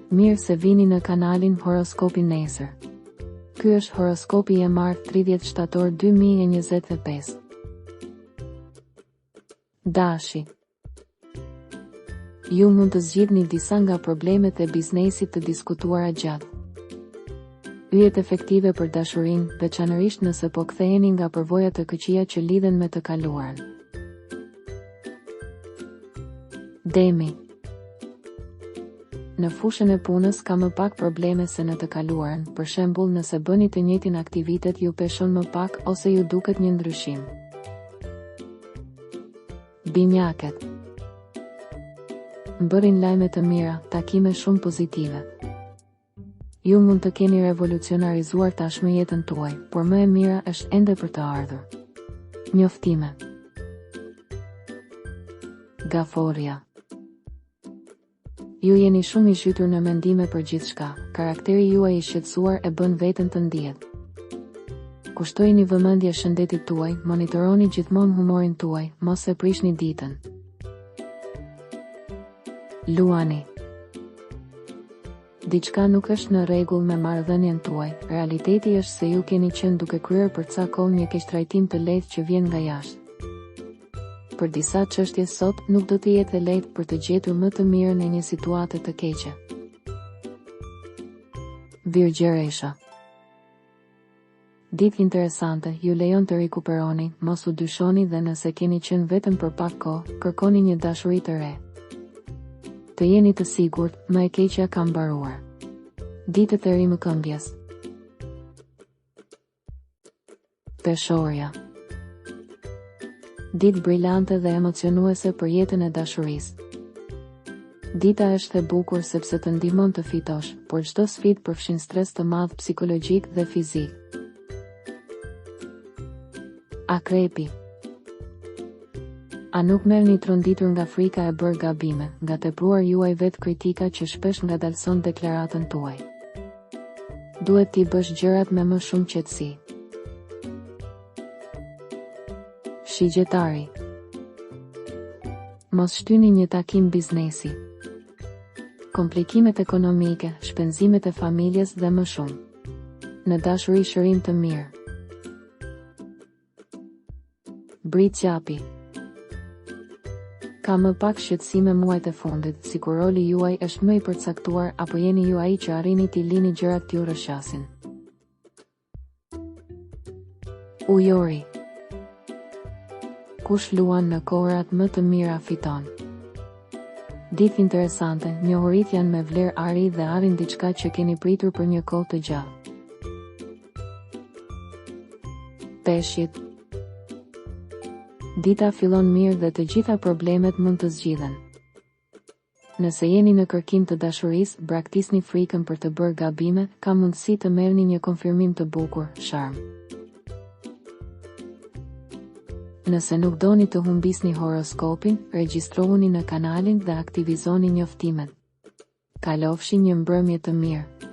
Mirë se vini në kanalin Horoskopi Nesër. Ky është horoskopi e martë 30 shtator 2025. Dashi. Ju mund të zgjidhni disa nga problemet e biznesit të diskutuara gjatë. Yjet efektive për dashurinë, veçanërisht nëse po ktheheni nga përvoja të këqija që lidhen me të kaluarën. Demi. Në fushën e punës ka më pak probleme se në të kaluarën, për shembull nëse bëni të njëjtin aktivitet ju peshon më pak ose ju duket një ndryshim. Binjaket. Mbërrin lajme të mira, takime shumë pozitive. Ju mund të keni revolucionarizuar tashmë jetën tuaj, por më e mira është ende për të ardhur. Njoftime. Gaforrja. Ju jeni shumë i zhytur në mendime për gjithçka, karakteri juaj i shqetësuar e bën veten të ndihet. Kushtojini vëmendje shëndetit tuaj, monitoroni gjithmonë humorin tuaj, mos e prishni ditën. Luani. Diçka nuk është në rregull me marrëdhënien tuaj, realiteti është se ju keni qenë duke kryer për ca kohë një keqtrajtim të lehtë që vjen nga jashtë. Për disa çështje sot nuk do të jetë e lehtë për të gjetur më të mirën e një situate të keqe. Virgjëresha. Ditë interesante, ju lejon të rikuperoni, mos u dyshoni dhe nëse keni qenë vetëm për pak kohë, kërkoni një dashuri të re. Të jeni të sigurt, më e keqja ka mbaruar. Ditët e rimëkëmbjes. Peshorja. Ditë brilante dhe emocionuese për jetën e dashurisë. Dita është e bukur sepse të ndihmon të fitosh, por çdo sfidë përfshin stres të madh psikologjik dhe fizik. Akrepi. A nuk merrni tronditur nga frika e bërë gabime, nga tepruar juaj vetëkritika që shpesh ngadalëson deklaratën tuaj? Duhet t'i bësh gjërat me më shumë qetësi. Shigjetari. Mos shtyni një takim biznesi. Komplikimet ekonomike, shpenzimet e familjes dhe më shumë. Në dashuri shërim të mirë. Bricjapi. Ka më pak shqetësime muajt e fundit, sikur roli juaj është më i përcaktuar apo jeni ju ai që arrini t'i lini gjërat t'ju rrëshqasin. Ujori. Kush luan në kohërat më të mira fiton. Ditë interesante, njohuritë janë me vlerë ari dhe arrin diçka që keni pritur për një kohë të gjatë. Peshqit. Dita fillon mirë dhe të gjitha problemet mund të zgjidhen. Nëse jeni në kërkim të dashurisë, braktisni frikën për të bërë gabime, ka mundësi të merrni një konfirmim të bukur, sharm. Nëse nuk doni të humbisni horoskopin, regjistrohuni në kanalin dhe aktivizoni njoftimet. Kalofshi një mbrëmje të mirë.